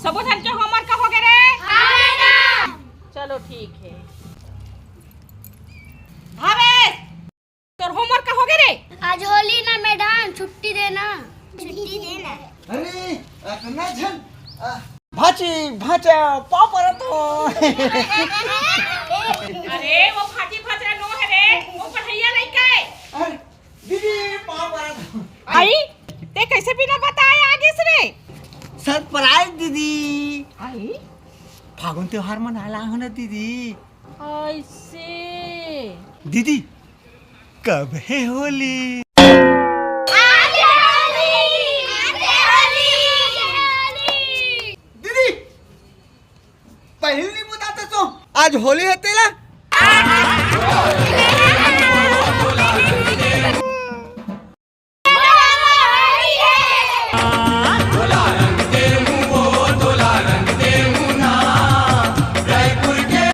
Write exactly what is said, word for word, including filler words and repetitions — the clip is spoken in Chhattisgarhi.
सबो झन के होमवर्क हो गे रे? हाँ, मैडम। चलो, ठीक है। भावेश, तोर होमवर्क हो गे रे? आज होली ना मैडम, छुट्टी देना। छुट्टी देना। अरे, अतना झन, आ, भाची, भाचा, पाँव परत हों। अरे, वो भाची भाचा नो हरे, वो पढ़इया लइका हे। अरे, दीदी, पाँव परत हों। आई, ते कइसे बिना बताए आ गेस रे? सरप्राइज दीदी। आई? फागुन त्योहार मनाए ल आए हों ना दीदी। अइसे। दीदी, कब हे होली? आज होली! आज होली! दीदी, पहिली नइ बतातेस तो। आज होली हे तेला।